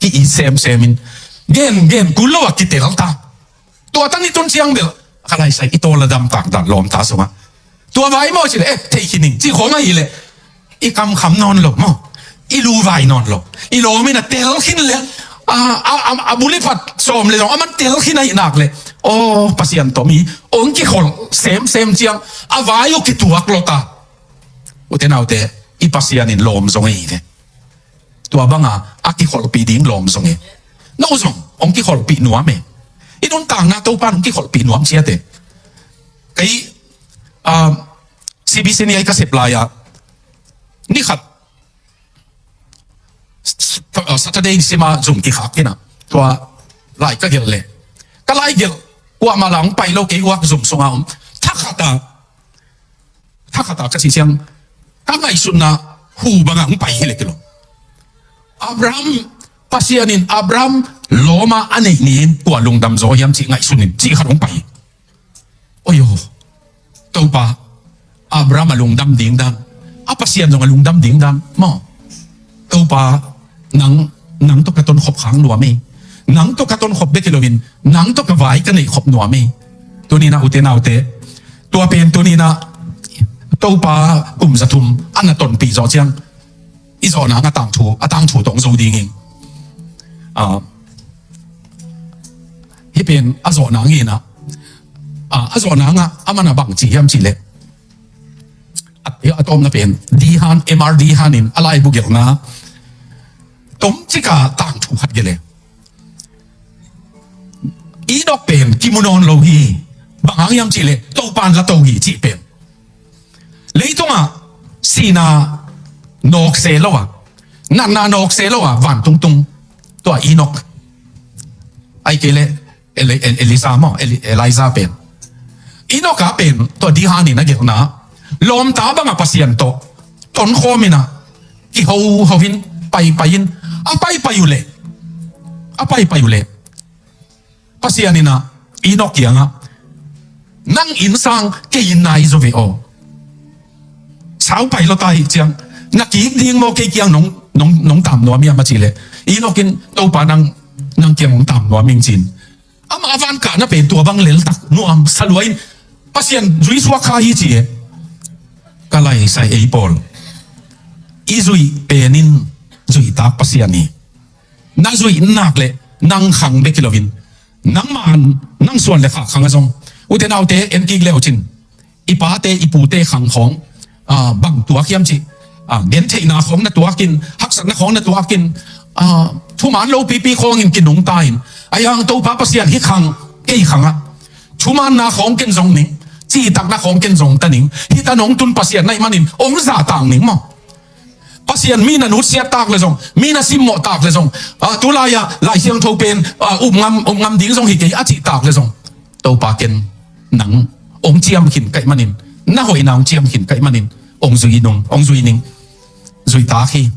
ki-it semsem in, gen gen kul lo a kitel ta. Tua tan i tun ciang bel, ka lai sai, i tawl a damtak dan lawmta sungah. Tua vai maw cih leh, eh, thei khin ing cih khawng ahih leh i kamkham nawn lo maw, i luvai nawn lo. I lawm in a tel khin leh, a, a, a, a bul i phat sawm leh zong a man tel khin ahih nak leh, aw, Pasian tawh mi hong kikholh semsem ciang a vai uh kituak lo ta. Ute naute, i Pasian in lawm zong hi ve. Tua banga a kikholhpih ding lawm zong hi. No zong hong kikholhpih nuam hi. I nuntakna Topa in hong kikholhpih nuam ciat hi. Kei, ah, C B C ni a ka sep lai-a, ni khat, s-, s-, ah, Saturday ni sima zum kikhak in a, tua lai ka gelh leh, ka lai gelh, kuamah la hong pai lo, kei uak zum sunga om. Thakhat a, thakhat a ka cih ciang, ka ngaihsutna hu bangah hong pai hi leh kilo. Abraham, Pasian in Abraham lawm a a neih ni-in kua lungdam zaw hiam cih ngaihsun in cih khat hong pai. Oi aw, Topa, Abraham a lungdam ding dan, a Pasian zong a lungdam ding dan maw. Topa, nang, nang tawh ka tonkhop khak nuam hi. Nang tawh ka tonkhop bek hi loin, nang tawh ka vai ka neihkhop nuam hi. Tuni-in ah ute naute, tua pen tuni-in ah Topa kum za thum a na tonpih zawh ciang, i zawh nang a tangthu, a tangthu tawh hong zo ding hi. Ah, hih pen a zawh nang hi-in ah, ah, a zawh nang ah a man a bang ci hiam cih leh, a, a tawpna pen, Dehan, M R Dehan in a laibu gelhna tomcik a tangthu khat gelh e. Enoch pen kimu nawn lo hi. Bang hang hiam cih leh Topa in la to hi cih pen. Leitungah sihna nawk se lo a, natna nawk se lo a, vantung tung, tua Enoch, ahih kei leh Eli-, El-, Elisa maw, Eli-, Elijah pen. Enoch a pen, tua Dehan in a gelhna, lawmta bangah Pasian tawh tonkhawm in a, kihoho in, paipai in, a paipai uh leh, a paipai uh leh, Pasian in ah Enoch kiangah, nang innsang kei inn nai zaw ve aw. Sau pai lo ta hi ciang, na kik ding maw, kei kiang nong, nong, nong tam nuam hiam a cih leh, Enoch in, Topa, nang, nang kiang hong tam nuam ing ci-in. Amah a van kahna pen tua bang leltak nuam sa lua in, Pasian zui suak kha hi ci e. Ka lai sai ei pawl, i zuih pen in zuihtak Pasian hi. Na zuih nak leh nang khang bek hi loin, nangmah, nang suan le khak khang a zong, ute naute, en kik le uh cin, i pate i pute khang khawng, ah, bang tuak hiam cih, ah, gentheihna khawng na tuakin, haksatna khawng na tuakin, ah, thuman lopipi khawngin kinungta in, ahi hang Topa Pasian, hih khang, kei khang ah, thumanna khawng ken zong ning, cihtakna khawng ken zong ta ning, hih tan hong tun Pasian na hih manin hong zahtak ning maw. Pasian, mi na nutsiat tak le zong, mi na simmawh tak le zong, ah, tulai-ah Lai Siangtho pen, ah, um ngam, um ngam ding zong hi kei a cih tak le zong, Topa, ken nang hong ciam khin ka hih manin, na hoihna hong ciam khin ka hih manin, hong zui nung, hong zui ning, zuihtak hi.